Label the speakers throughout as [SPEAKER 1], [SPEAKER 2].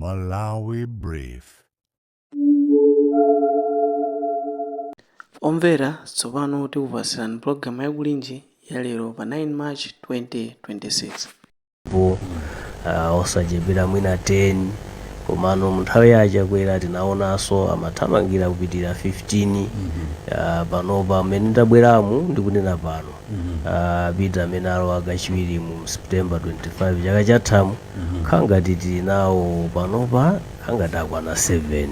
[SPEAKER 1] Malawi Brief.
[SPEAKER 2] Omvera, tsopano tikupatsirani pulogalamu ya Kulinji ya lero pa 9 March 2026.
[SPEAKER 3] Po osachepera mwina 10, komano mu nthawi ya Chakwera tinaonanso amathamangira kupitirira 15. Panopa mmene ndabweramu, ndikunena pano, Peter amene alowa kachiwiri mu September 25 chaka chathamu, khangati tili nawo panopa khangati akwana 7,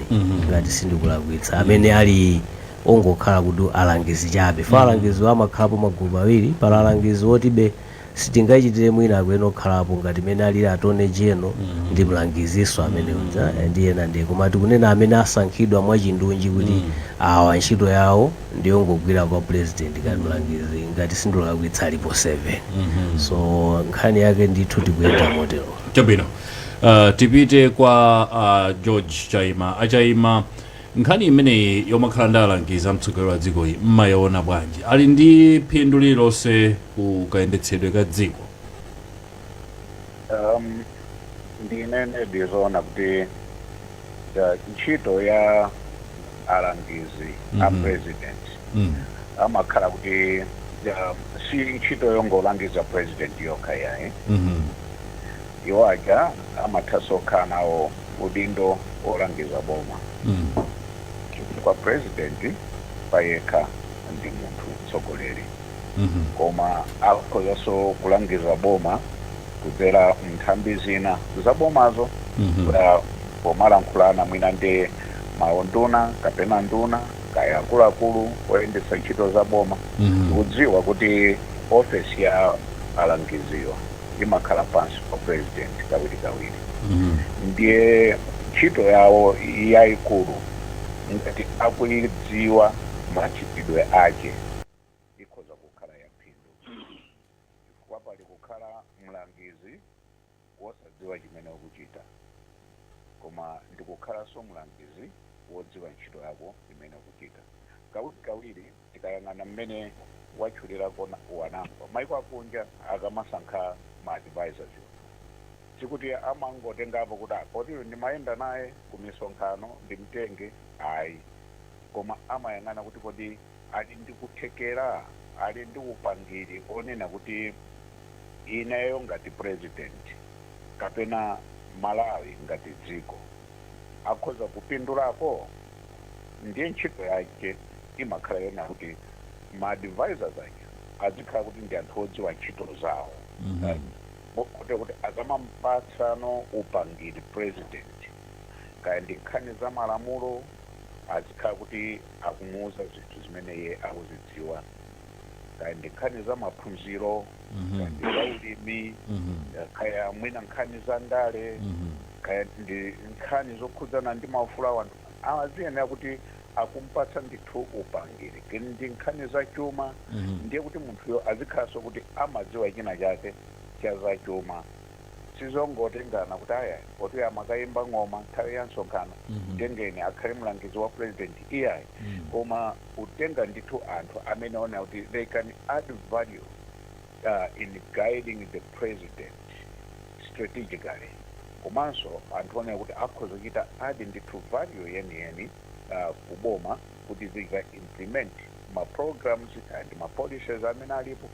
[SPEAKER 3] ngati sindikulakwitsa, amene ali ongokhala kuti alangizi chabe. Fa alangizi amakhalapo magulu awiri. Pala alangizi otibe sitingachitire mwina, akuyenera kukhalapo ngati mene alili Attorney General ndi mlangizinso amene uja ndi ena ndiye. Koma tikunena amene asankhidwa mwachindunji kuti awa ntchito yawo ndiyongogwira kwa President ngati mlangizi, ngati sindikulakwitsa alipo 7. So nkhani yake ndithu tikuyenda motero.
[SPEAKER 4] Chabwino, tipite kwa George Chaima. Achaima, nkhani imeneyi yomakhala ndi alangizi amtsogoleri wa dziko iyi mmayiona bwanji? Ali ndi phindu lililonse ku kayendetsedwe ka dziko?
[SPEAKER 5] Ndinene ndizoona kuti ntchito ya alangizi a president amakhala kuti si ntchito yongolangiza president yokha yayi. Iwo aja amathanso kukhala nawo udindo olangiza boma, chifukwa president payekha ndi munthu mtsogoleri, koma akhozanso kulangiza boma kudzera nthambi zina za bomazo, pomalankhulana mwina ndi maunduna kapena nduna kaya akuluakulu oyendetsa ntchito za boma. Kudziwa kuti ofesi ya alangiziwa imakhala pansi pa president kawirikawiri, ndiye ntchito yawo yayikulu, ngati akuidziwa machitidwe ake, ikhoza kukhala ya phindu, chifukwa pali kukhala mlangizi wosadziwa chimene ukuchita, koma ndikukhalanso mlangizi wodziwa ntchito yako imene ukuchita. Kawirikawiri tikayang'ana mmene watchulirako wanangwa, maiko akunja akamasankha ma advisors, sikuti amangotengapo kuti akoti ndimayenda naye ku misonkhano ndimtenge, ayi, koma amayang'ana kuti kodi ali ndi kuthekera, ali ndi upangiri onena kuti ineyo ngati president kapena Malawi ngati dziko akhoza kupindulako. Ndiye ntchito yake imakhala yona kuti ma advisors aja azikhala kuti ndi anthu odziwa ntchito zawo, kuti akamampatsano upangiri president, kaya ndi nkhani za malamulo, azikhala kuti akumuuza zinthu zimene iye akuzidziwa, kaya ndi nkhani za maphunziro, kaya ndi za ulimi, kaya mwina nkhani za ndale, kaya ndi nkhani zokhudzana ndi maufulu a anthu, aziyenera kuti akumpatsa ndithu upangiri. Kaya ndi nkhani za chuma, ndiye kuti munthuyo azikhalanso kuti amadziwa china chake cha za chuma. Sizongotengana kuti aya poti amakayimba ng'oma nthawi ya msonkhano, tengeni akhale mlangizi wa president, iyayi, koma kutenga ndithu anthu amene ona kuti they can add value in guiding the president strategically, komanso anthu onena kuti akhoza kuchita add ndithu value yeniyeni kuboma kuti zika implement ma programs and ma policies amene alipo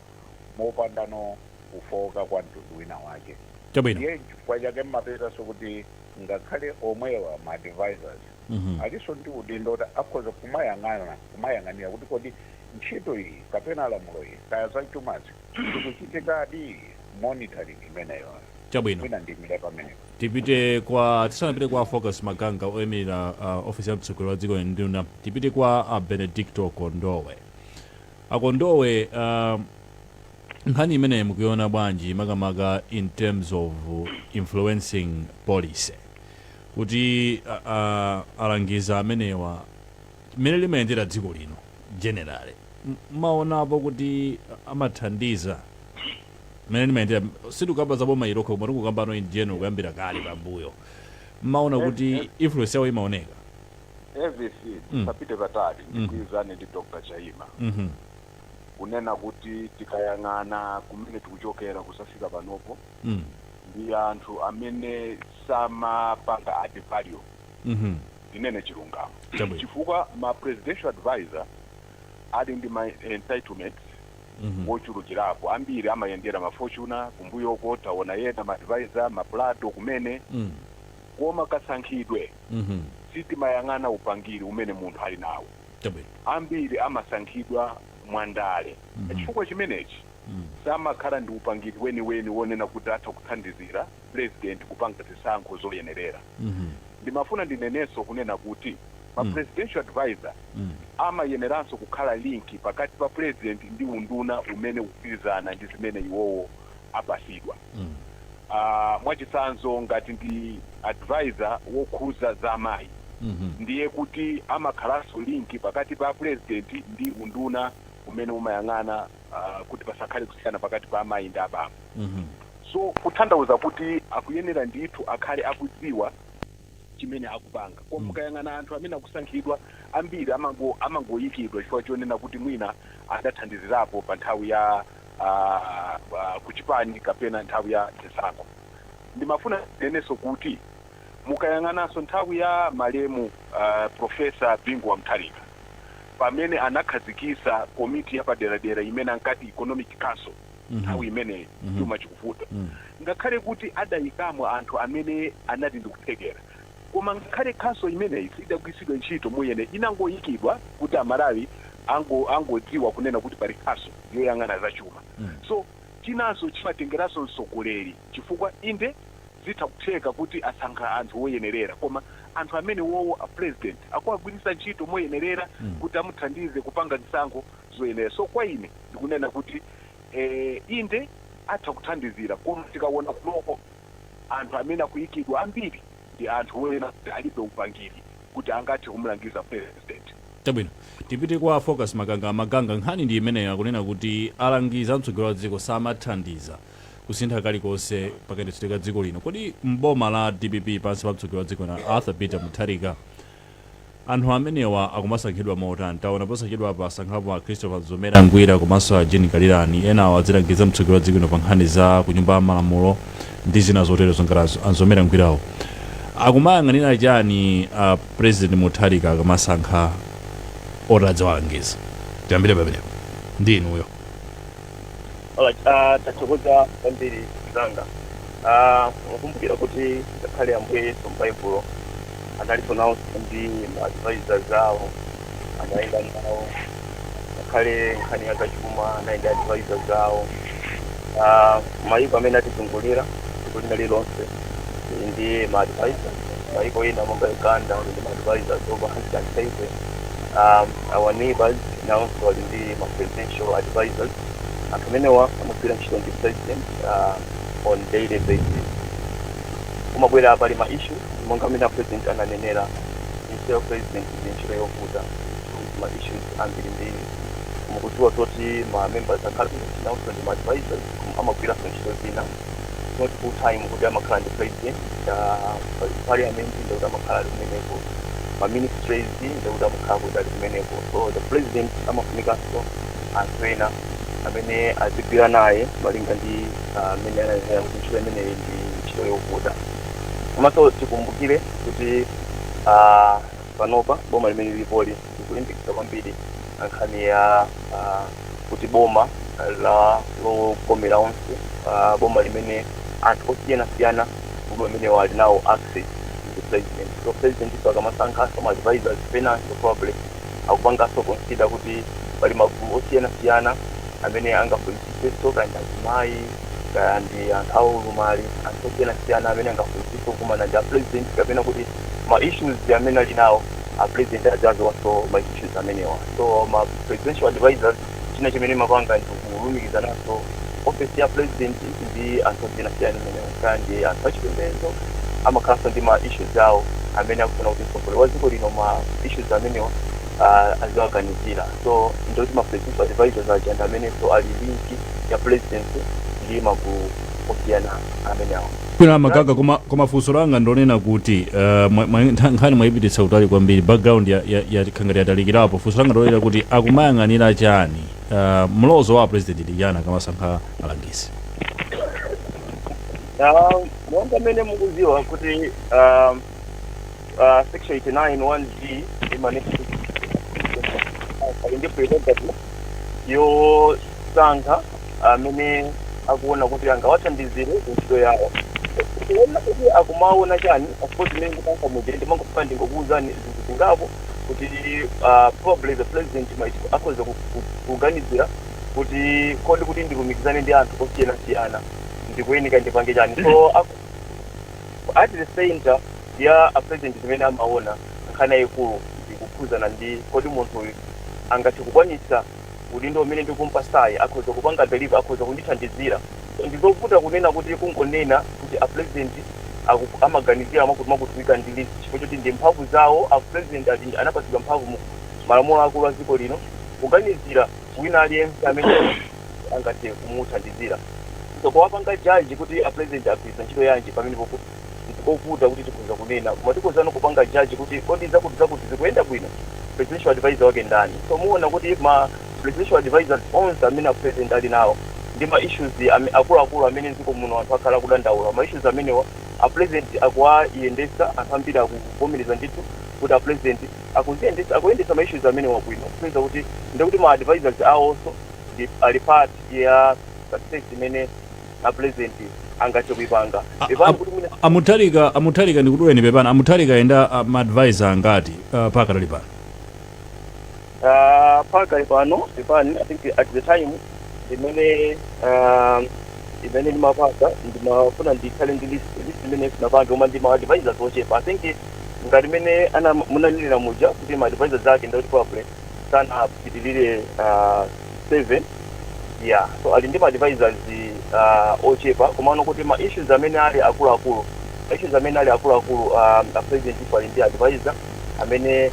[SPEAKER 5] mopandano kufoka kwa mtundu wina wake. Ndiye chifukwa chake mmapezanso kuti ngakhale omwewa ma advisors alinso ndi udindo kuti akhoza kumayang'ana, kumayang'anira kuti kodi ntchito iyi kapena lamulo iyi kaya zachumazi zikuchitikadi, monitoring imeneyo. Mwina ndimire pamenepo.
[SPEAKER 4] Tisanapite kwa Focus Maganga oyimirira ofisi ya mtsogoleri wa dziko nduna, tipite kwa Benedicto Kondowe. Akondowe, nkhani imeneyi mukuiona bwanji, makamaka in terms of influencing policy, kuti alangiza amenewa, mmene limayendera dziko lino generally, maonapo kuti amathandiza mmene limayendera? Sitikukamba za boma ilokha, koma tikukambano in general kuyambira kale pambuyo, mmaona kuti influence yawo imaoneka?
[SPEAKER 6] Evc, tisapite patali, ndigwirizane ndi Dr Chaima kunena kuti tikayang'ana kumene tikuchokera kusafika panopo, Ndi anthu amene samapanga add value. Ndinene chilungamo. Chifukwa ma presidential advisor ali ndi ma entitlements wochulukirapo. Ambiri amayendera ma Fortuner kumbuyoko, taona yena ma advisor ma Prado kumene. Koma kasankhidwe, sitimayang'ana upangiri umene munthu ali nawo. Ambiri amasankhidwa mwandale. Chifukwa chimenechi samakhala ndi upangiri weniweni wonena kuti atha kuthandizira president kupanga zisankho zoyenerera. Ndimafuna ndinenenso kunena kuti ma presidential advisor amayeneranso kukhala link pakati pa president ndi unduna umene ukugwirizana ndi zimene iwowo apasidwa. Mwachitsanzo, ngati ndi advisor wokhuza za amayi, ndiye kuti amakhalanso link pakati pa president ndi unduna umene umayang'ana kuti pasakhale kusiyana pakati pa amayi ndi abambo. So kutanthauza kuti akuyenera ndithu akhale akudziwa chimene akupanga. Koma mukayang'ana anthu amene akusankhidwa, ambiri amangoyikidwa chifukwa chonena kuti mwina adathandizirapo pa nthawi ya kuchipani kapena nthawi ya chisankho. Ndimafuna nenenso kuti mukayang'ananso nthawi ya malemu Professor Bingu wa Mutharika, pamene anakhazikisa komiti yapaderadera imene ankati Economic Council, nthawi imeneyi chuma chikuvuta, ngakhale kuti adayikamo anthu amene anati ndikuthekera, koma ngakhale council imeneyi sidagwiritsidwe ntchito muyene. Inangoyikidwa kuti Amalawi angodziwa kunena kuti pali council yoyang'ana zachuma. So chinanso chimatengeranso mtsogoleri, chifukwa inde zitha kutheka kuti asankha anthu woyenerera, koma anthu amene wowo a president akuagwiritsa ntchito moyenerera kuti amuthandize kupanga zisankho zoyenera? So kwa ine ndikunena kuti inde atha kuthandizira, koma tikaona kunoko anthu amene akuyikidwa ambiri ndi anthu woyena kuti alibe upangiri kuti angathe kumulangiza president.
[SPEAKER 4] Chabwino, tipite kwa Focus Maganga. Maganga, nkhani ndi imeneyo, akunena kuti alangizi amtsogoleri wa dziko samathandiza kusintha kalikonse pakayendetsedwe ka dziko lino. Kodi mboma la DPP pansi pa mtsogoleri wa dziko na Arthur Peter Mutharika, anthu amenewa akumasankhidwa motani? Taona posachedwa pa asankhapo a Christopher Mzomera Ngwira komanso a Jane Kalirani, enawo adzilangiza mtsogoleri wa dziko lino pa nkhani za ku nyumba ya malamulo ndi zina zotero. Zongati Anzomera Ngwirawo, akumayang'anira chani President Mutharika akamasankha oti adziwalangiza? Tiyambire pamenepo ndi inuyo.
[SPEAKER 7] Alright, tathokoza kwambiri mzanga. Mukumbukira kuti ngakhale Ambuye Yesu m'Baibulo analinso nawonso ndi ma advisors awo, amayenda nawo. Ngakhale nkhani ya zachuma anali ndi advisors awo. Mayiko amene atizungulira, dziko lina lilonse lili ndi ma advisors. Mayiko ena monga Uganda ali ndi ma advisors over 130. Our neighbors nawonso ali ndi ma presidential advisors. Anthu amenewa amagwira ntchito ndi president on daily basis. Kumabwera pali ma issues, monga amene a president ananenera, ntchito ya president ndi ntchito yovuta, ma issues ambirimbiri. Mukudziwa zoti ma members a cabinet nawonso ndi ma advisors, amagwiranso ntchito zina, not full time kuti amakhala ndi president. Parliament ndikuti amakhala ali kumeneko, ma ministries ndikuti amakhala kuti ali kumeneko. So the president amafunikanso anthu ena amene azigwira naye malinga ndi amene ananenera kuti ntchito imeneyi ndi ntchito yovuta. Komanso tikumbukire kuti panopa boma limene lilipoli likulimbikitsa kwambiri nkhani ya kuti boma la lokomera onse, boma limene anthu osiyanasiyana boma limene ali nawo access to the president. So president iso akamasankhanso ma advisors penanso probably akupanganso consider kuti pali magulu osiyanasiyana amene angafunitsitsenso, kaya ndi azimayi, kaya ndi anthu aulumali, anthu osiyanasiyana amene angafunitsitse kukumana ndi a president, kapena kuti ma issues amene ali nawo a president aziwaziwanso ma issues amenewa. So ma presidential advisors china chimene mapanga ndi kulumikizananso office ya president ndi anthu osiyanasiyana amenewa, kaya ndi anthu achipembedzo, amakhalanso ndi ma issues awo amene akufuna kuti mtsogoleri wa dziko lino ma issues amenewa aziwaganizira. So ndoti ma presidential advisors aja ndi amenenso ali link ya president ndi magulu osiyana amenewa.
[SPEAKER 4] Kwina Magaga, koma funso langa ndonena kuti nkhani mwayipititsa kutali kwambiri, background ya khangati yatalikirapo. Funso langa ndonena kuti akumayang'anira chani, mlozo wa president ndi chani akamasankha alangizi?
[SPEAKER 7] Monga mmene mukuziwa kuti section 89 1G imanena ali ndi prerogative yosankha amene akuona kuti angawathandizire ku ntchito yawo. Kuona kuti akumaona chani, of course imene ndikuyankha muja, ndimangofuna ndingokuwuzani zinthu zingapo kuti probably the president might akhoza kuganizira kuti kodi kuti ndilumikizane ndi anthu osiyanasiyana, ndikuyenika ndipange chani. So at the center ya a president, zimene amaona, nkhani yayikulu ndikukhuzana ndi kodi munthu uyu angathe kukwanitsa udindo umene ndikumpasayi, akhoza kupanga deliver, akhoza kundithandizira. So ndizovuta kunena kuti, kungonena kuti a president amaganizira makuti makuti ndi list, chifukwa choti ndi mphamvu zawo. A president ali anapatsidwa mphamvu mu malamulo akulu a dziko lino kuganizira wina aliyense amene angathe kumuthandizira. So kuwapanga judge kuti a president agwiritsa ntchito yanji pamenepo ndikovuta kuti tikhoza kunena, koma tikhozano kupanga judge kuti kodi zakuti zakuti zikuyenda bwino, presidential advisor wake ndani. So muona kuti ma presidential advisors onse amene a president ali nawo ndi ma issues akuluakulu amene dziko muno anthu akhala kudandaula, ma issues amenewa a president akuwayendesa. Anthu ambiri akuvomereza ndithu kuti a president akuziyendesa, akuyendesa ma issues amenewa bwino, kupeza kuti ndekuti ma advisors awonso ali part ya success imene a president angathe kuipanga. Ipani kuti mwina
[SPEAKER 4] Amutharika, Amutharika, ndikuduleni, pepani. Amutharika enda ma advisor angati pakatali pano?
[SPEAKER 7] Pakali pano, pepani, I think at the time imene imene ndimapanga, ndimafuna ndikhale ndi list imene sinapanga, koma ndi ma advisors ochepa. I think ngati imene ana munanenera muja kuti ma advisors ake ndikuti probably sanapitirire 7. Yeah, so ali ndi ma advisors ochepa, komano kuti ma issues amene ali akuluakulu, ma issues amene ali akuluakulu, a president ipo ali ndi advisor amene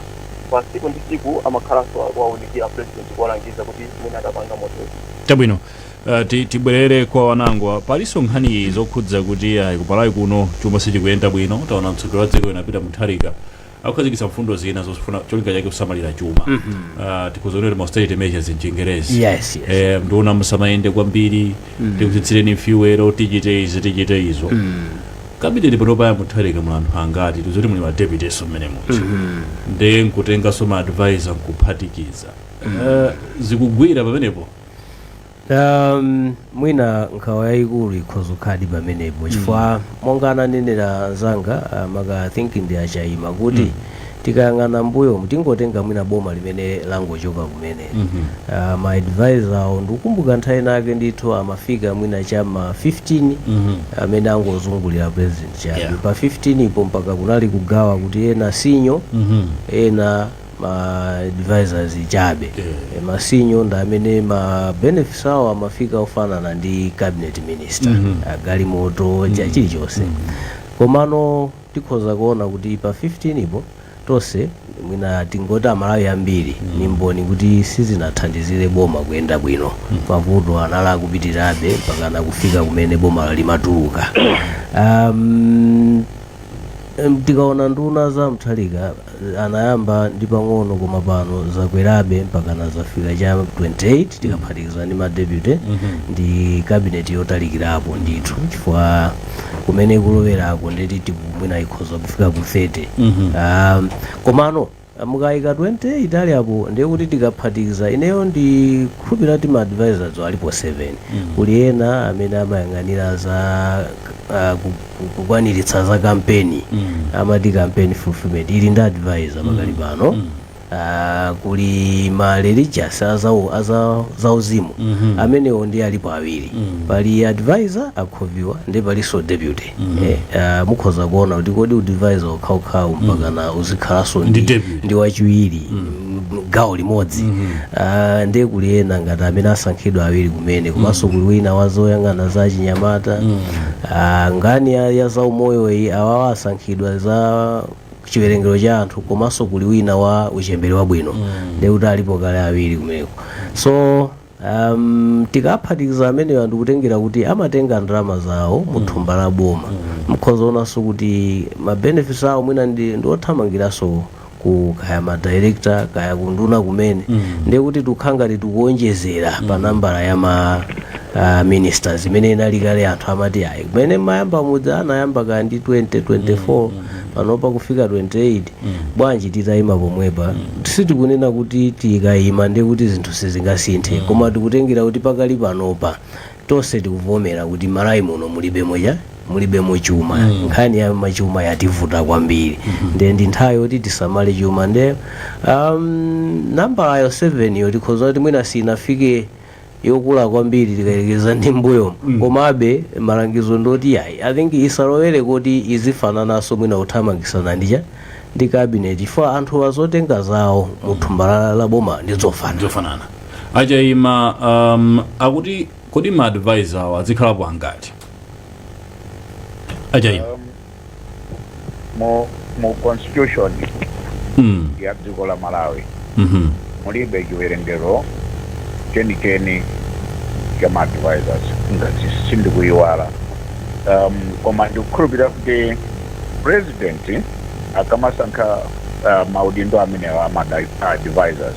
[SPEAKER 7] pa siku ndi siku amakhalanso akuwaunikira president, kuwalangiza kuti mwina atapanga motere.
[SPEAKER 4] Chabwino. Tibwerere kwa wanangwa. Palinso nkhani zokhudza kuti kupalawi kuno chuma sichikuyenda bwino. Taona mtsogoleri wa dziko inapita Mutharika akukhazikitsa mfundo zina zofuna cholinga chake kusamalira chuma, tikuzonera ma austerity measures mchingerezi.
[SPEAKER 3] Yes.
[SPEAKER 4] Ndiona musamayende kwambiri, tikutsitsireni fuel, tichite izi, tichite izo. Cabinet panopa ya Mutharika muli anthu angati? Tizoti muli ma deputies mmene muja, ndi nkutenganso ma advisor nkuphatikiza, zikugwira pamenepo?
[SPEAKER 3] Mwina nkhawa yayikulu ikhoza kukhadi pamenepo, chifukwa monga ananenera anzanga, maka I think ndi Achayima, kuti tikayang'ana mbuyo, tingotenga mwina boma limene langochoka kumene, ma advisor awo, ndikukumbuka nthawi nake ndithu amafika mwina chama 15 amene angozungulira president chabe. Pa 15 ipo mpaka kunali kugawa kuti ena senior, ena ma advisors chabe. Ma senior ndi amene ma benefits awo amafika ofanana ndi cabinet minister, galimoto, cha chilichonse. Komano tikhoza kuona kuti pa 15 ipo tonse mwina tingoti Amalawi ambiri ni mboni kuti sizinathandizire boma kuyenda bwino. Mavuto anali akupitirabe mpakana kufika kumene boma limatuluka. Tikaona nduna za Mutharika, anayamba ndi pang'ono, koma pano zakwerabe mpakana zafika cha 28, tikaphatikiza ndi ma deputy ndi cabinet yotalikirapo ndithu, chifukwa kumene kulowerako ndeti mwina ikhoza kufika ku 30. Komano mukayika 28 ali apo, ndiye kuti tikaphatikiza, ineyo ndikhulupirira kuti ma advisors alipo 7. Kuli ena amene amayang'anira za kukwaniritsa za kampeni, amati campaign fulfillment, ili ndi advisor pakali pano. Kuli ma religious, aza zauzimu, amenewo ndi alipo awiri. Pali advisor akhoviwa ndi palinso deputy. Mukhoza kuona kuti kodi advisor okhaokhawo mpakana uzikhalanso
[SPEAKER 4] ndi deputy.
[SPEAKER 3] Ndi wachiwiri, gawo limodzi. Ndiye kuli ena ngati amene asankhidwa awiri kumene, komanso kuli wina wazoyang'ana za chinyamata. Ngani ya zaumoyo iyi, awawa asankhidwa za chiwerengero cha anthu, komanso kuli wina wa uchembere wabwino, ndiye kuti alipo kale awiri kumeneko. So tikaphatikiza amenewa, ndikutengera kuti amatenga ndalama zawo mu thumba la boma, mukhoza onanso kuti ma benefits awo mwina ndi othamangiranso ku kaya ma director, kaya kunduna kumene. Ndiye kuti tikukhala ngati tikuonjezera pa nambala ya ma Ministers imene inali kale, anthu amati ayi, kumene mayamba mudza anayamba kandi 20 24, panopa kufika 28. Bwanji titayima pomwepa? Sitikunena kuti tikayima ndi kuti zinthu sizingasinthe, koma tikutengera kuti pakali panopa tonse tikuvomera kuti Malawi muno mulibemo cha mulibemo chuma. Nkhani ya machuma yativuta kwambiri, nde ndi nthawi yoti tisamale chuma. Nde nambalayo 7 yo tikhoza kuti mwina sinafike yokula kwambiri tikayerekeza ndi mbuyomo, komabe malangizo ndoti ayi, I think isalowere kuti izifanananso mwina kuthamangisana ndicha ndi cabinet, chifukwa anthu azotenga zawo muthumba la boma ndi zofanana.
[SPEAKER 4] Zofanana. Achayima, akuti kodi ma advisor awo azikhalapo angati, Achayima?
[SPEAKER 5] Mu constitution ya dziko la Malawi mulibe chiwerengero chenicheni cha ma advisors, ngati sindikuyiwala. Koma ndikukhulupirira kuti president akamasankha maudindo amenewa ama advisors,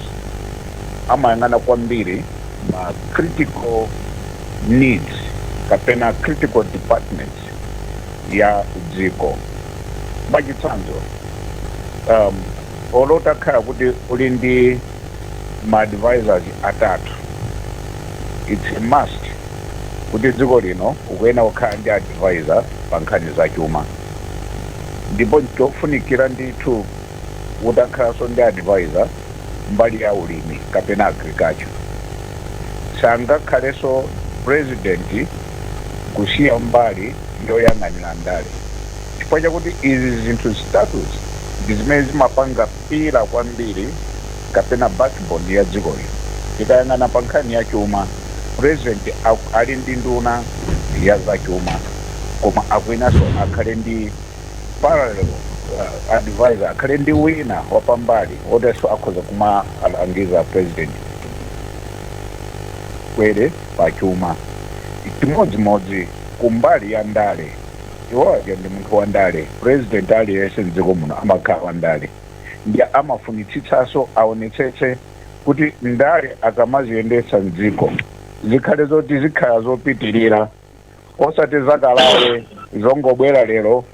[SPEAKER 5] amayang'ana kwambiri ma critical needs kapena critical departments ya dziko. Mwachitsanzo, olo utakhala kuti uli ndi ma advisors atatu, it's a must kuti dziko lino ukuyenera kukhala ndi advisor pa nkhani za chuma, ndipo chofunikira ndithu utakhalanso ndi advisor mbali ya ulimi kapena agriculture. Sangakhalenso president kusiya mbali yoyang'anira ndale, chifukwa chakuti izi zinthu zitatu ndi zimene zimapanga pillar kwambiri kapena backbone ya dziko lino. Tikayang'ana pa nkhani ya chuma, president ali ndi nduna ya zachuma, koma akuyenanso akhale ndi parallel advisor, akhale ndi wina wapambali wotenso akhoza kumalangiza president kwere pachuma. Chimodzimodzi kumbali ya ndale, iwoja ndi munthu wa ndale. President aliyense mdziko muno amakhala wa ndale, ndi amafunitsitsanso aonetsetse kuti ndale akamaziyendetsa mdziko zikhale zoti zikhala zopitirira, osati zakalawe zongobwera lero,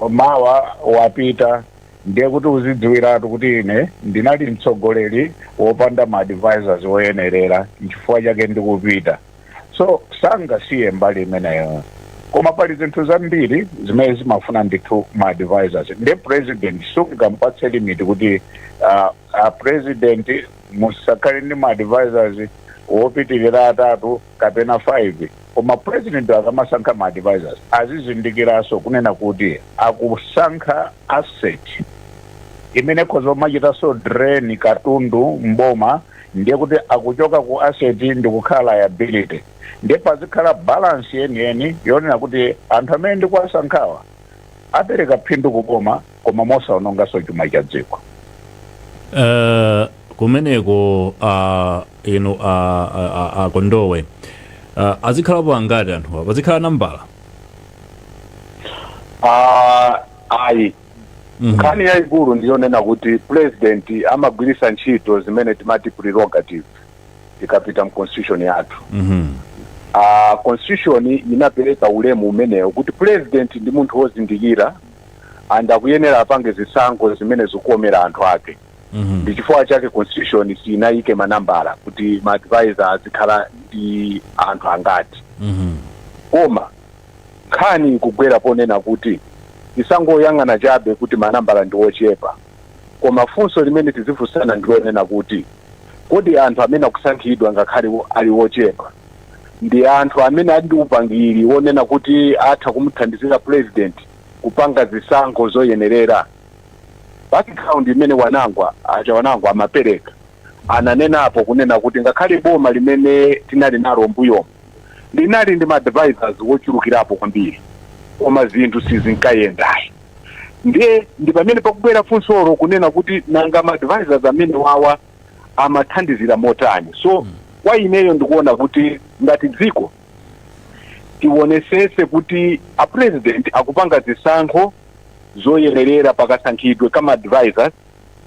[SPEAKER 5] mawa wapita. Ndiye kuti uzidziwiratu kuti ine ndinali mtsogoleri wopanda ma advisors woyenerera, nchifukwa chake ndikupita. So sangasiye mbali imeneyo, koma pali zinthu zambiri zimene zimafuna ndithu ma advisors. Ndi president sungampatse limit kuti president musakhale ndi ma advisors wopitirira atatu kapena 5, koma president akamasankha ma advisors azizindikiranso kunena kuti akusankha asset imene khoza umachitanso drain katundu mboma. Ndiye kuti akuchoka ku asset ndikukhala liability. Ndiye pazikhala balance yeniyeni yonena kuti anthu amene ndikuwasankhawa apereka phindu kuboma koma mosaononganso chuma cha dziko.
[SPEAKER 4] Kumeneko inu Akondowe, azikhalapo angati anthuwa? Pazikhala nambala?
[SPEAKER 6] Ah, ayi. Nkhani yayikulu ndiyonena kuti president amagwiritsa ntchito zimene timati prerogative tikapita mu constitution yathu. Constitution inapereka ulemu umenewo kuti president ndi munthu wozindikira and akuyenera apange zisankho zimene zikukomera anthu ake. Ndi chifukwa chake constitution sinayike manambala kuti ma advisor azikhala ndi anthu angati. Koma nkhani ikugwera ponena kuti tisangoyang'ana chabe kuti manambala ndi ochepa, koma funso limene tizifunsana ndilonena kuti kodi anthu amene akusankhidwa, ngakhale ali ochepa, ndi anthu amene ali ndi upangiri wonena kuti atha kumuthandizira president kupanga zisankho zoyenerera? Background imene Wanangwa, acha Wanangwa amapereka, ananenapo kunena kuti ngakhale boma limene tinali nalo mbuyomo linali ndi ma advisors wochulukirapo kwambiri, koma zinthu sizinkayendayi. Ndiye ndi pamene pakubwera funsolo kunena kuti nanga ma advisors amene wawa amathandizira motani? So kwa ineyo ndikuona kuti ngati dziko tionesese kuti a president akupanga zisankho zoyenerera pakasankhidwe kama advisors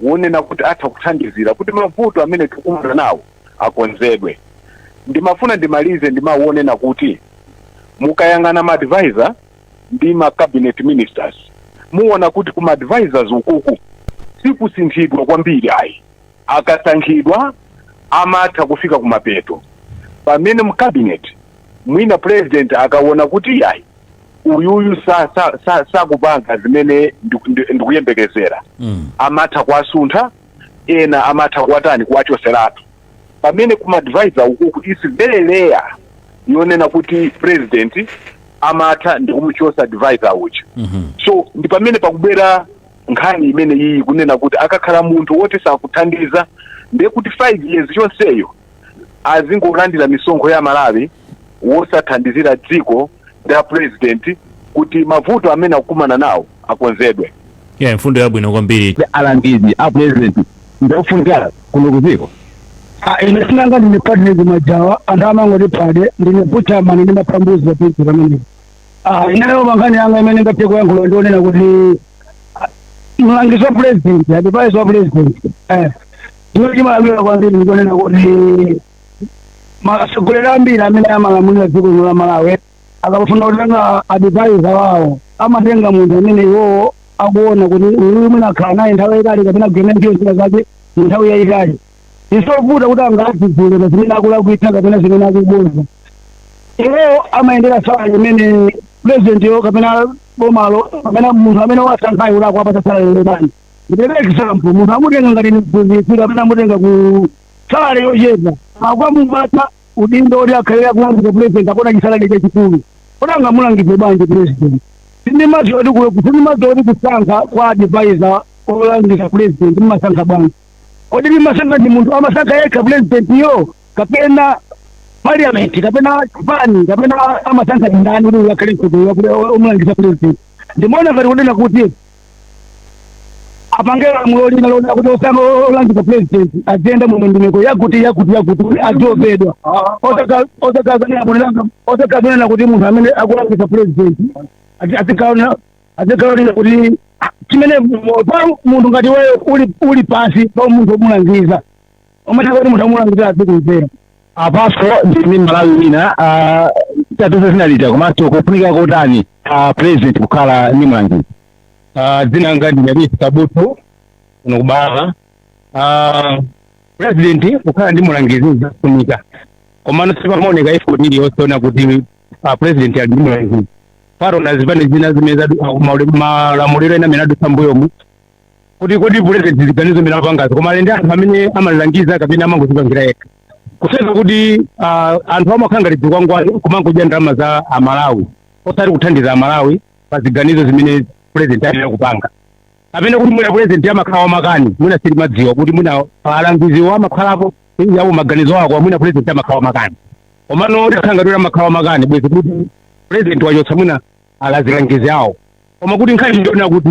[SPEAKER 6] wonena kuti atha kuthandizira kuti mavuto amene tikumana nawo akonzedwe. Ndimafuna ndimalize ndimawonena kuti mukayang'ana ma advisor ndi ma cabinet ministers, muona kuti kuma advisors ukuku sikusinthidwa kwambiri ayi. Akasankhidwa amatha kufika kumapeto, pamene mu cabinet mwina president akaona kuti ayi, uyuyu sakupanga zimene ndikuyembekezera, amatha kuwasuntha ena, amatha kuwatani, kuwachoseratu, pamene kuma advisor ukuku is very rare yonena kuti president amatha ndikumuchosa advisor uja. So ndi pamene pakubwera nkhani imene iyi kunena kuti akakhala munthu woti sakuthandiza, ndiye kuti 5 years chonseyo azingolandira misonkho ya Malawi wosathandizira dziko ndi president kuti mavuto amene akukumana nawo akonzedwe.
[SPEAKER 4] Yeah, mfundo yabwino kwambiri.
[SPEAKER 8] Alangizi a president ndofunikira kuno kuziko.
[SPEAKER 9] Ah, ine sinanga ndine Patrick Majawa, anthu amangoti pade, ndine butcherman ndi mapambuzi papinzi pamene. Ah, ineyo pankhani yanga imene ngathe kuyankhula ndionena kuti mlangizi wa president, advisor wa president, chimene chimalamulira kwambiri ndionena kuti matsogoleri ambiri amene amalamulira dziko lino la Malawi akafuna kutenga advisor wawo, amatenga munthu amene iwowo akuona kuti uyu mwina akhala naye nthawi yayitali kapena kugwira ntchito zina zake mu nthawi yayitali. Isovuta kuti angadzudzule pa zimene akulakwitsa kapena zimene akukonza. Iwowo amayendera salary imene president yo kapena bomalo kapena munthu amene wasankhayo kuti akuwapatsa salary yotani. Ndipereke example: munthu amutenga ngati ni mphunzitsi kapena amutenga ku salary yochepa, akamupatsa udindo oti akhalira kulangiza president, akuona chisalary chachikulu, kodi angamulangize bwanji president? Sindimadziwa kuti kusankha kwa advisor olangiza president mmasankha bwanji? Kodi limasankha ndi munthu amasankha yekha president yo, kapena parliament, kapena chipani, kapena amasankha ndani kuti uyakhale mtsogoleri omulangiza president? Ndimaona ngati kunena kuti apange lamulo lina lona kuti osanga olangiza president aziyenda mu ndondomeko yakuti yakuti yakuti, kuti adziopedwa, osakazanena kuti munthu amene akulangiza president azikhaonera kuti chimene pa munthu ngati weyo uli pansi pa munthu omulangiza, umataka kuti munthu amulangiza azikumvera.
[SPEAKER 8] Apaso ndimi Malawi wina tatuze zinalita komanso kufunika kotani president kukhala ndi mlangizi?
[SPEAKER 10] Dzina langa ndi Nyabisi Kabutu, kuno kubala. President kukhala ndi mulangizi zafunika, komano sipamaoneka effort iliyonse ona kuti president ali ndi mulangizi. Parona zipani zina zimene malamuliro ena amene adutsa mbuyomu kuti kodi president ziganizo zimene apangazo, koma ali ndi anthu amene amalilangiza kapena amangozipangira yekha? Kuseza kuti anthu amakhala ngati zikwangwani kumangodya ndalama za Amalawi, osati kuthandiza Amalawi pa ziganizo zimene president ayenera kupanga, kapena kuti mwina president amakhala wamakani. Mwina silimadziwa kuti mwina alangiziwo amakhalapo yawo maganizo ako, mwina president amakhala wamakani. Komano takhala ngati amakhala wamakani bwezi kuti president wachotsa mwina alazilangizi awo. Koma kuti nkhani ndiona kuti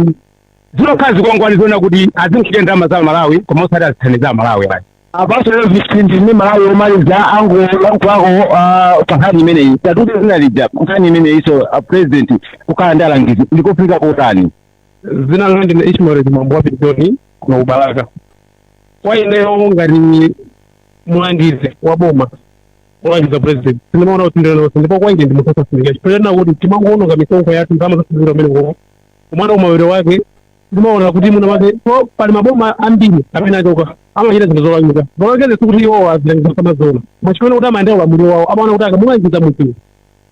[SPEAKER 10] zimakhala zikwangwani zoona kuti azinkhidya ndalama za Malawi koma osati azithandiza Malawi ayi.
[SPEAKER 8] Apaso Elvis, ndine Malawi omaliza angolankhulako pa nkhani imeneyi. Tatuti zina lija nkhani imeneyi, so president kukhala ndi alangizi ndikofika kotani?
[SPEAKER 10] Zina langa ndine Ishmael Chimambo wa Pitoni, kuno kubalaka. Kwa ineyo ngati mulangizi wa boma olangiza president, sindimaona kuti ndilonse, ndipo kwa ine ndi munthu osafunika, chifukwa chonena kuti timangoononga misonkho yathu, ndalama zofunikira umene koko kumwana umawere wake. Timaona kuti muno wake so pali maboma ambiri amene achoka amachita zinthu zolakwika. Zolakwika sikuti iwowo azilangiza samazoona, koma chifukwa kuti amayendera ulamuliro wawo, amaona kuti akamulangiza munthu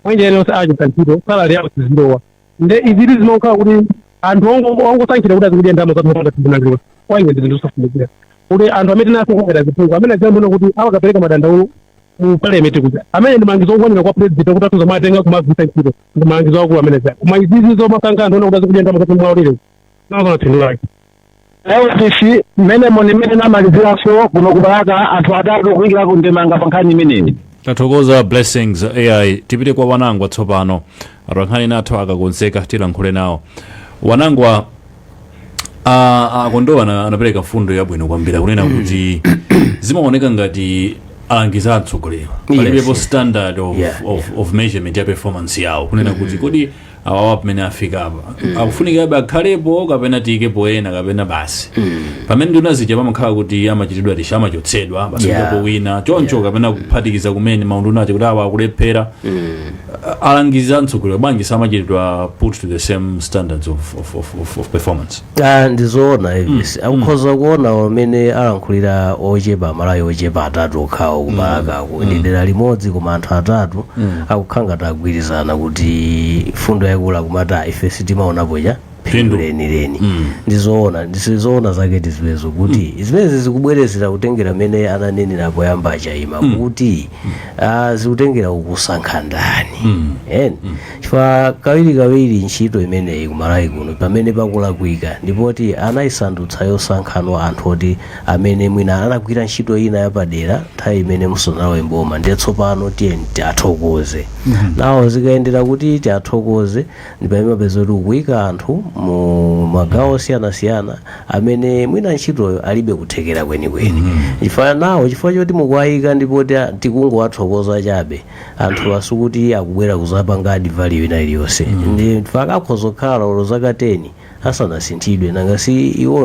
[SPEAKER 10] mwenje iliyonse achotsa ntchito, salary yawo sizilowa. Nde iziti zimakhala kuti anthu ongosankhira kuti azikudya ndalama zathu opanda phindu lililonse. Kwa ine ndi zinthu zosafunikira kuti anthu amene tinasokonera ziphungu amene aziyambona kuti awakapereka madandaulo mu parliament kuja, amene ndi malangizo okwanira kwa president kuti atuza matenga kumagwisa ntchito, ndi malangizo akulu amene zaya. Koma izizi zomasankha anthu ona kuti azikudya ndalama zathu mwaulere, nazoona phindu lake.
[SPEAKER 8] Elvis, mmenemo nimene namaliziranso kuno kubalaka, anthu atatu kuyikirako ndemanga pa nkhani imeneyi.
[SPEAKER 4] Tathokoza Blessings ai. Tipite kwa Wanangwa tsopano. Atolankhani nathu akakonzeka tilankhule nawo. Wanangwa, Akondowa anapereka mfundo yabwino kwambiri, akunena kuti zimaoneka ngati alangiza atsogoleri palibepo standard of measurement ya performance yawo, kunena kuti kodi Awawa pamene afika apa akufunikabe akhalepo kapena tiyikepo ena kapena basi? Pamene nduna zija pamakhala kuti amachitidwa tisha, amachotsedwa basi, kuikepo wina choncho, kapena kuphatikiza kumene maunduna aja kuti awa akulephera. Alangizi a mtsogoleri bwanji samachitidwa put to the same standards of performance?
[SPEAKER 3] Ah, ndizoona, Elvis. Akukhoza kuona amene alankhulira ochepa, Amalawi ochepa atatu okhawo kubalakako, ndi dera limodzi, koma anthu atatu akukhala ngati agwirizana kuti fundo yakula kumati, "Ah, ife sitimaonapo cha phindu
[SPEAKER 4] Phindu.
[SPEAKER 3] lenileni." Ndizoona, ndizoona zake tiziwezo kuti zimenezi zikubwerezera kutengera mmene ananenera poyamba Chaima kuti zikutengera ukusankha ndani eni, chifukwa kawirikawiri ntchito imeneyi kumalawi kuno pamene pakulakwika ndipoti anayisandutsa yosankhano anthu oti amene mwina anagwira ntchito ina yapadera nthawi imene musanalowe mboma, ndiye tsopano tiye tiathokoze nawo. Zikayendera kuti tiathokoze ndi pamene mapeza kuti ukuyika anthu mu magawo osiyanasiyana amene mwina ntchitoyo alibe kuthekera kwenikweni, chifukwa nawo, chifukwa choti mukuwayika ndipoti tikungowathokoza chabe, anthu asikuti akubwera kuzapanga add value ina iliyonse. Ndi chifukwa akakhoza kukhala olo zaka 10 asanasinthidwe, nanga si iwo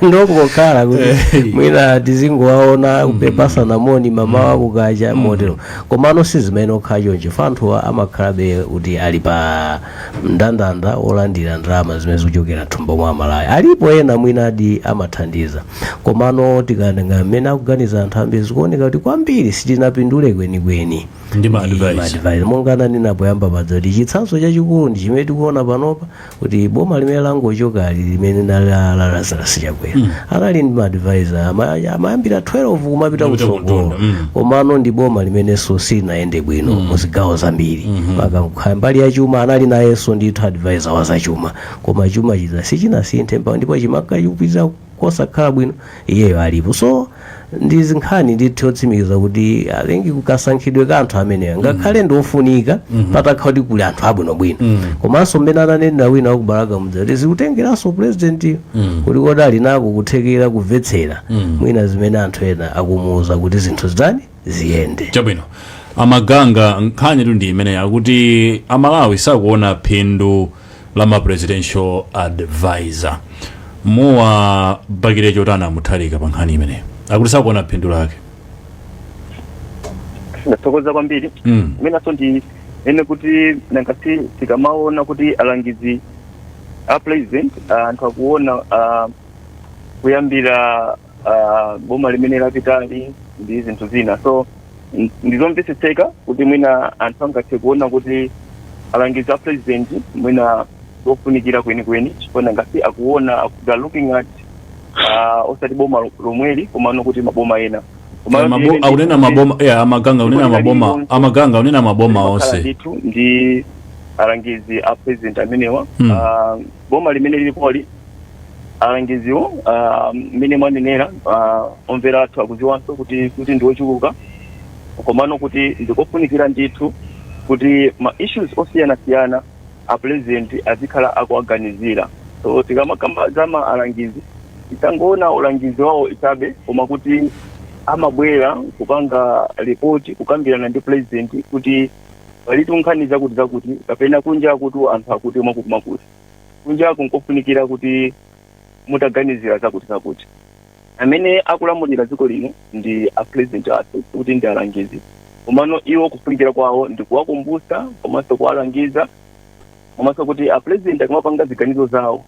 [SPEAKER 3] ndongokhala kuti mwina tizingowaona kupepasana moni mamawa kukacha motero. Komano si zimene okhala choncho, fa anthuwa amakhalabe kuti ali pa mndandanda olandira ndalama zimene zikuchokera thumba mwa Amalawi. Alipo ena mwina adi amathandiza, komano tikatenga mmene akuganiza anthu ambiri, zikuoneka kuti kwambiri sitinapindule kwenikweni
[SPEAKER 4] ndi ma advice.
[SPEAKER 3] Ma advice, monga ananena poyamba paja kuti chitsanzo chachikulu ndi chimene tikuona panopa kuti boma limene langochokali, limene nali la Lazarus Chakwera, anali ndi ma advisor amayambira 12 kumapita
[SPEAKER 4] Kumapita
[SPEAKER 3] kutsogolo.
[SPEAKER 4] kumtunda.
[SPEAKER 3] Komano ndi boma limenenso silinayende bwino muzigawo zambiri, maka mbali ya chuma. Anali nayenso ndithu advisor wa zachuma, koma chuma chiza sichinasinthe ndipo chimaka chikupitira kosakhala bwino iyeyo alipo. So ndi zinkhani ndithu yotsimikiza kuti I think kukasankhidwe ka anthu amenewa, ngakhale ndi ofunika patakhala kuti kuli anthu abwinobwino, komanso mmene ananenera wina wakubalaka mudza kuti zikutengeranso president kuti kodi ali nako kuthekera kumvetsera mwina zimene anthu ena akumuwuza kuti zinthu zitani, ziyende.
[SPEAKER 4] Chabwino, Amaganga, nkhani tu ndi imene akuti Amalawi sakuona phindu la ma presidential advisor. Muwabakire chotani aMutharika pa nkhani imeneyo akuti sakuona phindu lake?
[SPEAKER 7] Ndathokoza kwambiri. Imenanso ndi ene kuti nangasi tikamaona kuti alangizi a president, anthu akuona kuyambira boma limene lapitali ndi zinthu zina, so ndizomvetsetseka kuti mwina anthu angathe kuona kuti alangizi a president mwina ofunikira kwenikweni, chifukwa nangasi akuona, they are looking at osati boma lomweli komano kuti maboma ena. Komano
[SPEAKER 4] Akunena maboma, yeah, Amaganga, akunena maboma. Amaganga, akunena maboma
[SPEAKER 7] limakhala
[SPEAKER 4] onse.
[SPEAKER 7] Ndithu ndi alangizi a president amenewa. Boma limene lilipoli, alangiziwo, mmene mwanenera, omvera athu akuziwanso kuti ndi ochuluka, komano kuti ndikofunikira ndithu kuti ma issues osiyanasiyana a president azikhala akuaganizira. So tikamakamba za ma alangizi, tisangoona ulangizi wawo chabe, koma kuti amabwera kupanga ripoti, kukambirana ndi president kuti palitu nkhani zakuti zakuti, kapena kunja kuti anthu akuti mwakuti mwakuti, kunjaku nkofunikira kuti mutaganizira zakuti zakuti. Amene akulamulira dziko lino ndi a president athu, kuti ndi alangizi, komano iwo kufunikira kwawo ndi kuwakumbutsa komanso kuwalangiza, komanso kuti a president akamapanga ziganizo zawo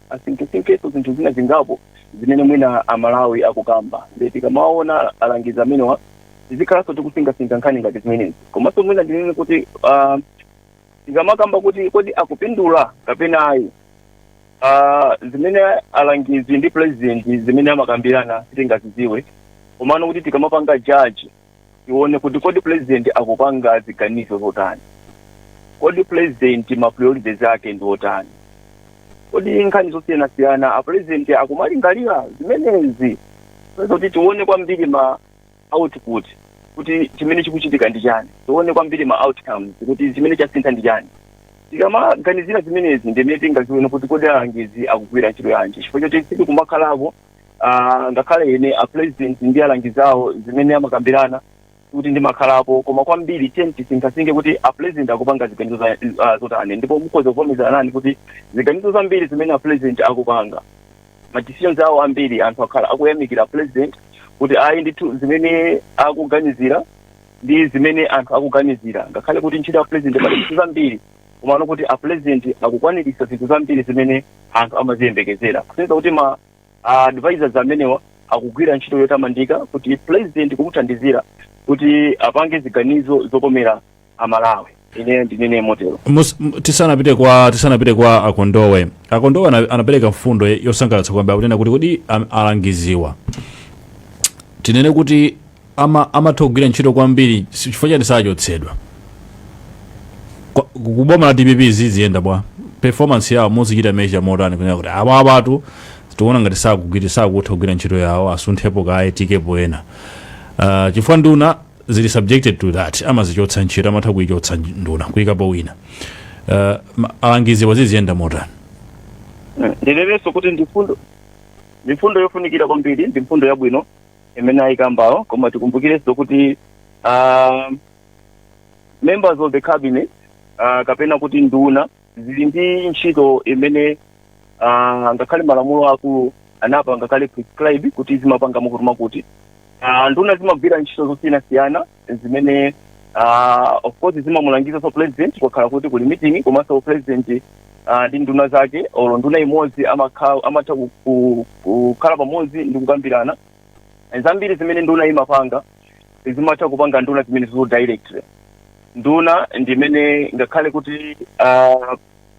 [SPEAKER 7] asinkesinkenso zinthu zina zingapo zimene mwina Amalawi akukamba. Ndi tikamawaona alangizi amenewa, tizikhalanso tikusingasinga nkhani ngati zimenezi. Komanso mwina ndinene kuti tikamakamba kuti kodi akupindula kapena ayi, zimene alangizi ndi president zimene amakambirana sitingazidziwe, komano kuti tikamapanga judge, tione kuti kodi president akupanga ziganizo zotani, kodi president ma priorities ake ndi otani, kodi nkhani zosiyanasiyana a president akumalingalira zimenezi, kuti tione kwambiri ma output, kuti chimene chikuchitika ndi chani, tione kwambiri ma outcomes, kuti chimene chasintha ndi chani. Tikamaganizira zimenezi, ndimene tingazione kuti kodi alangizi akugwira ntchito yanji, chifukwa choti sitikumakhalapo. Ngakhale ine, a president ndi alangizi awo zimene amakambirana Kuti ndimakhalapo, koma kwambiri tiye tisinkhasinkhe kuti a President akupanga ziganizo zotani, ndipo mukhoza kuvomerezana nani kuti ziganizo zambiri zimene a President akupanga, ma decisions awo ambiri, anthu akhala akuyamikira President kuti ayi ndithu, zimene akuganizira ndi zimene anthu akuganizira. Ngakhale kuti ntchito ya President pali zinthu zambiri, komano kuti a President akukwaniritsa zinthu zambiri zimene anthu amaziyembekezera, kusonyeza kuti ma advisors amenewa akugwira ntchito yotamandika kuti President kumuthandizira kuti apange ziganizo zokomera Amalawi. Ine ndinene motero.
[SPEAKER 4] Tisanapite kwa Akondowe, Akondowe anapereka mfundo yosangalatsa kwambiri, akunena kuti kodi alangiziwa tinene kuti amatha kugwira ntchito kwambiri, chifukwa chani sachotsedwa? Kuboma la DPP ziziyenda bwa? Performance yawo muzichita measure motani, kunena kuti awa apatu tikuona ngati sakutha kugwira ntchito yawo, asunthepo kaye, tikepo ena? Chifukwa nduna zili subjected to that, amazichotsa ntchito, amatha kuichotsa nduna kuyikapo wina. Alangiziwa ziziyenda motani?
[SPEAKER 7] Ndinenenso kuti ndi mfundo yofunikira kwambiri, ndi mfundo yabwino imene ayikambawo, koma tikumbukirenso kuti members of the cabinet, kapena kuti nduna, zili ndi ntchito imene ngakhale malamulo akulu anapa ngakhale prescribe kuti zimapanga makuti makuti. Nduna zimagwira ntchito zosiyanasiyana zimene of course zimamulangiza so President kwakhala kuti kuli meeting, komanso President ndi nduna zake olo nduna imodzi amatha kukhala pamodzi ndi kukambirana zambiri zimene nduna imapanga. Zimatha kupanga nduna zimene zo directly. Nduna ndimene ngakhale kuti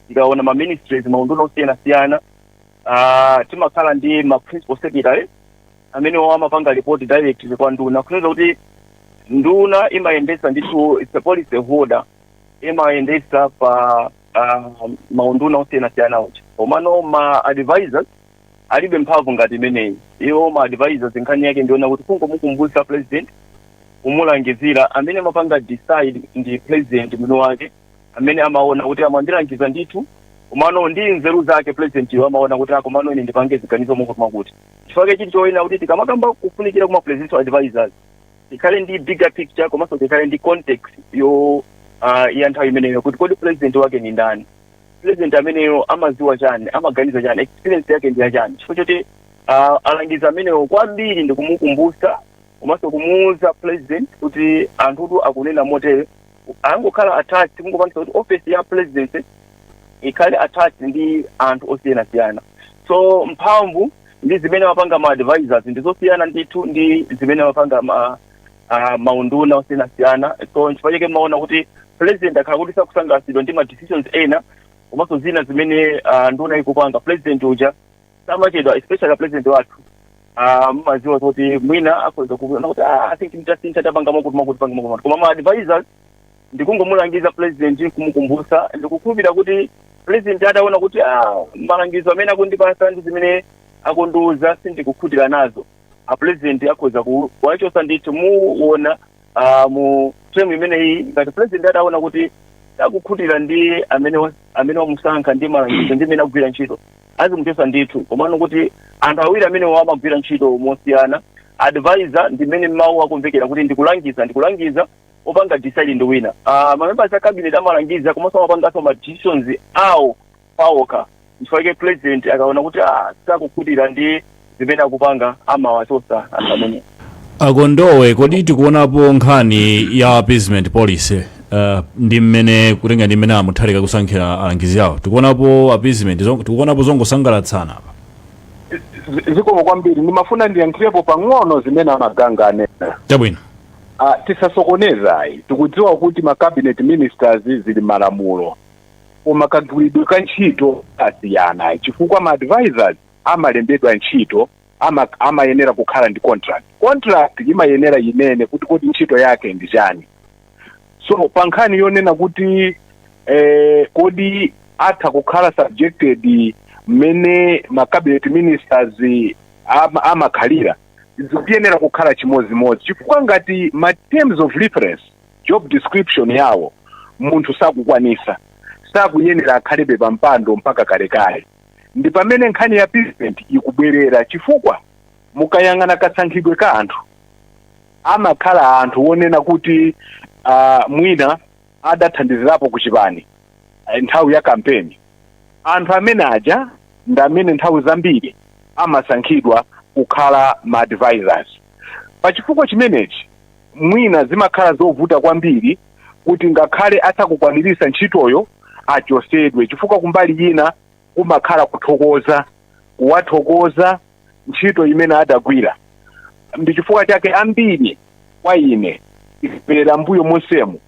[SPEAKER 7] tikaona ma ministries, maunduna osiyanasiyana, timakhala ndi ma principal secretary amene amapanga report directly kwa nduna, kusonyeza kuti nduna imayendetsa ndithu, it's a policy holder, imayendetsa pa maunduna osiyanasiyana uja. Komano ma advisors alibe mphamvu ngati imeneyi. Iwo ma advisors nkhani yake ndiona kuti kungomukumbutsa President, kumulangizira. Amene amapanga decide ndi President mwini wake, amene amaona kuti amandilangiza ndithu, komano ndi nzeru zake President iwo amaona kuti akomano ine ndipange ziganizo mokuti makuti. Chifukwa chili choyenera kuti tikamakamba kufunikira kuma presidential advisors, tikhale ndi bigger picture, komanso tikhale ndi context yo ya nthawi imeneyo, kuti kodi President wake ni ndani, President ameneyo amaziwa chani, amaganiza chani, experience yake ndi yachani. Chifukwa choti alangiza ameneyo kwambiri ndi kumukumbutsa komanso kumuuza President kuti anthutu akunena motere, angokhala attached, kungopangisa kuti office ya President ikhale attached ndi anthu osiyanasiyana. So mphamvu ndi zimene amapanga ma advisors ndizosiyana ndithu ndi zimene amapanga ma maunduna osiyanasiyana. So nchifukwa chake maona kuti President akhala kuti sakusangalatsidwa ndi ma decisions ena komanso zina zimene nduna ikupanga, President uja samachedwa, especially President wathu, mmaziwa kuti mwina akhoza kuona kuti ah, I think nditasintha, tapanga makuti makuti, panga makuti. Koma ma advisors ndikungomulangiza President, kumukumbutsa. Ndikukhulupirira kuti President ataona kuti ah, malangizo amene akundipasa ndi zimene akundiuza sindikukhutira nazo, a President akhoza kuwachosa ndithu. Muona mu term imeneyi, ngati President ataona kuti sakukhutira ndi amene wamusankha ndi malangizo ndi amene akugwira ntchito, azimuchosa ndithu. Komano kuti anthu awiri amene amagwira ntchito mosiyana, advisor ndi mmene mawu akumvekera kuti ndikulangiza, ndikulangiza, opanga decide ndi wina. Ma members a cabinet amalangiza komanso amapanganso ma decisions awo pawokha. Nchifukwa chake President akaona kuti ah, sakukhutira ndi zimene akupanga, amawachosa anthu amene.
[SPEAKER 4] Akondowe, kodi tikuonapo nkhani ya appeasement policy ndi mmene kutenga ndi mmene amutharika kusankhira alangizi awo? Tikuonapo appeasement, tikuonapo zongosangalatsana apa?
[SPEAKER 6] Zikomo kwambiri. Ndimafuna ndiyankhilepo pang'ono zimene amaganga anena.
[SPEAKER 4] Chabwino.
[SPEAKER 6] Tisasokoneza ayi. Tikudziwa kuti ma cabinet ministers zili malamulo, koma kagwiridwe ka ntchito asiyana, chifukwa ma advisors amalembedwa ntchito, amayenera kukhala ndi contract. Contract imayenera inene kuti kodi ntchito yake ndi chani. So pa nkhani yonena kuti kodi atha kukhala subjected mmene ma cabinet ministers amakhalira, zikuyenera kukhala chimodzimodzi, chifukwa ngati ma terms of reference, job description yawo, munthu sakukwanisa, sakuyenera akhalebe pa mpando mpaka kalekale. Ndi pamene nkhani ya appeasement ikubwerera, chifukwa mukayang'ana kasankhidwe ka anthu Amakhala anthu wonena kuti mwina adathandizirapo kuchipani nthawi ya kampeni. Anthu amene aja ndi amene nthawi zambiri amasankhidwa kukhala ma advisors. Pachifukwa chimenechi, mwina zimakhala zovuta kwambiri kuti ngakhale asakukwaniritsa ntchitoyo achosedwe, chifukwa kumbali ina kumakhala kuthokoza, kuwathokoza ntchito imene adagwira. Ndi chifukwa chake ambiri kwa ine, ikapera mbuyo monsemu,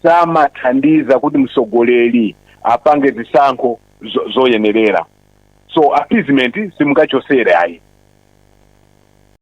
[SPEAKER 6] samathandiza kuti mtsogoleri apange zisankho zoyenerera. So appeasement simungachosere ayi.